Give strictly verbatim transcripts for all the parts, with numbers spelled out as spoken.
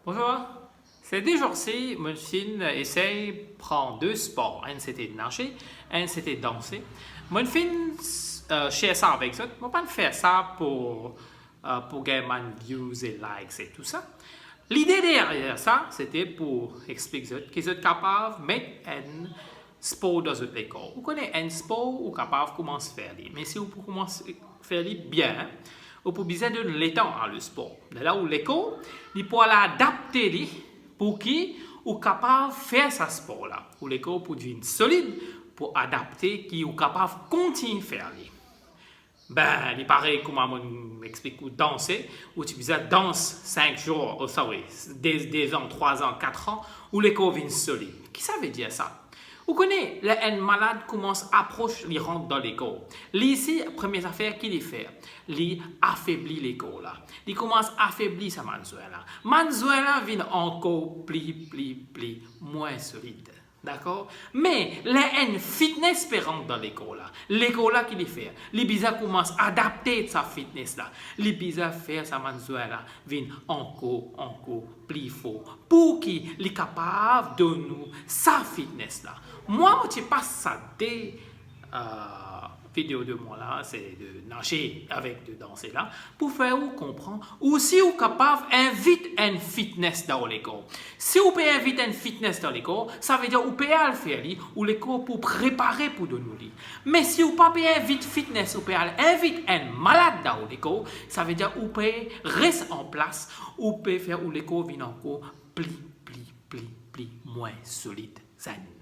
Bonzour. Ces deux jours-ci, mo finn esey pran de spor. Enn sete naze, enn sete danse. Mo finn, euh, share sa avek zot. Mo pa'nn fer sa pou, euh, pou gagn bann views e likes e tou sa. Lide deryer sa, sete pou explik zot ki zot kapav met enn spor dan zot lekor. Ou kone, enn spor ou kapav koumans fer li, me si ou pou koumans fer li bien, ou pou bizin donn letan a lespor. Lerla ou lekor, li pou al adapte li pou ki ou kapav fer sa spor la. Ou lekor pou vinn solid pou adapte ki ou kapav kontign fer li. Ben, li parey kouma mo explik ou danse, ou ti bizin dans sink zour, oh, sorry, de, de an, trwa an, kat an, ou lekor vinn solid. Ki sa ve dir sa? Ou kone, ler enn malad koumans apros, li rant dan lekor. Li isi, premie zafer ki li fer, li afebli lekor la. Li koumans afebli sa bann zwer la. Bann zwer la vinn ankor pli, pli, pli mwin solid. Dakor? Me ler enn fitness pe rant dan lekor la, lekor la ki li fer? Li bizin koumans adapte sa fitness la. Li bizin fer sa bann zwer la vinn ankor, ankor pli for, pou ki li kapav donn nou sa fitness la. Mwa, mo ti pas sa de, euh, video de mwa la, se de naze avek de danse la, pou fer ou konpran, ou si ou kapav invit enn fitness dan ou lekor. Si ou pe invit enn fitness dan lekor, sa ve dir ou pe al fer li, ou lekor pou prepare pou donn ou li. Me si ou pa pe invit fitness, ou pe al invit enn malad dan ou lekor, sa ve dir ou pe res an plas, ou pe fer ou lekor vinn ankor pli, pli, pli, pli mwin solid, zenn.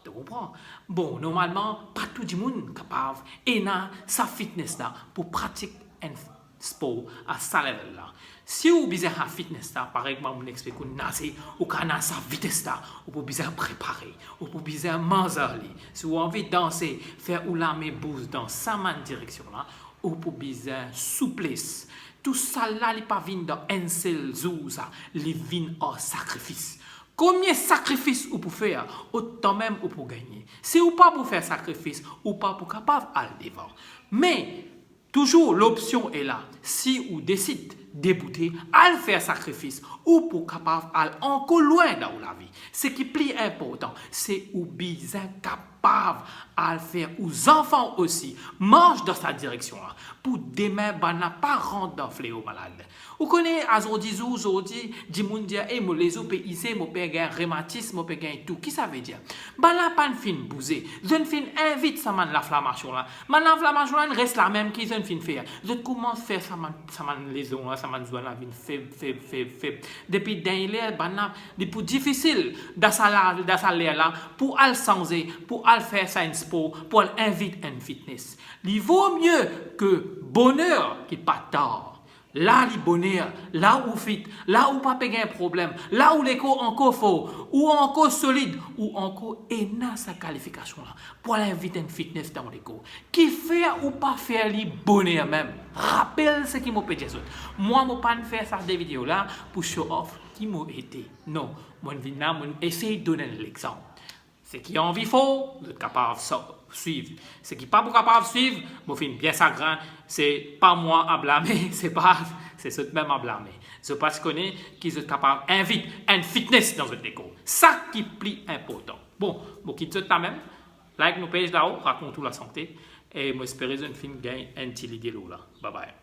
To konpran? Bon, normalman, pa tou dimoun kapav ena sa fitness la pou pratik enn spor a sa level la. Si ou bizin sa fitness la, parey kouma mo explik ou naze, ou kapav ena sa vites la, ou pou bizin prepare, ou pou bizin manz li. Si ou anvi danse, fer ou lame bouz dan sa bann direksion la, ou pou bizin souples. Tou sa la, li pa vinn dan enn sel zour sa, li vinn ar sakrifis. Komie sakrifis ou pou fer, otan mem ou pou gagne. Si ou pa pou fer sakrifis, ou pa pou kapav al devan. Me touzour lopsion e la, si ou desid deboute, al fer sakrifis, ou pou kapav al ankor lwin dan ou lavi. Seki pli inportan, se ou bizin kapav al fer ou zanfan osi mars dan sa direksion la, pou demin bann la pa rant dan fleo malad. Ou kone, azordi zour, zordi, dimoun dir, "Ey, mo lezo pe ize, mo pe gagn rematis, mo pe gagn tou." Ki sa ve dir? Bann la pa'nn finn bouze. Zot finn invit sa bann linflamasion la. Bann linflamasion la inn res lamem, ki zot finn fer? Zot koumans fer sa bann, sa bann lezo la, sa bann zwer la vinn feb, feb, feb, feb. Depi dernie ler, bann la, li pou difisil dan sa la, dan sa ler la, pou al sanze, pou al fer sa enn spor, pou al invit enn fitness. Li vo mie ke boner ki pa tar. La li boner, la ou fit, la ou pa pe gagn problem, la ou lekor ankor for, ou ankor solid, ou ankor ena sa kalifikasion la pou al invit enn fitness dan ou lekor. Kifer ou pa fer li boner mem? Rapel seki mo pe dir zot. Mwa, mo pa'nn fer sa de video la pou show off ki mo ete. Non, mo vinn la, mo esey donn enn lexanp. Seki anvi for, zot kapav sa-, swiv. Seki pa pou kapav swiv, mo finn bien sagrin, se pa mwa a blame, se pa, se zot mem a blame. Zot pa ti kone ki zot kapav invit enn fitness dan zot lekor. Sa ki pli inportan. Bon, mo kit zot lamem. Like nou page lao, Rakont ou Lasante, e mo espere zot finn gagn enn ti lide lor la. Bye bye.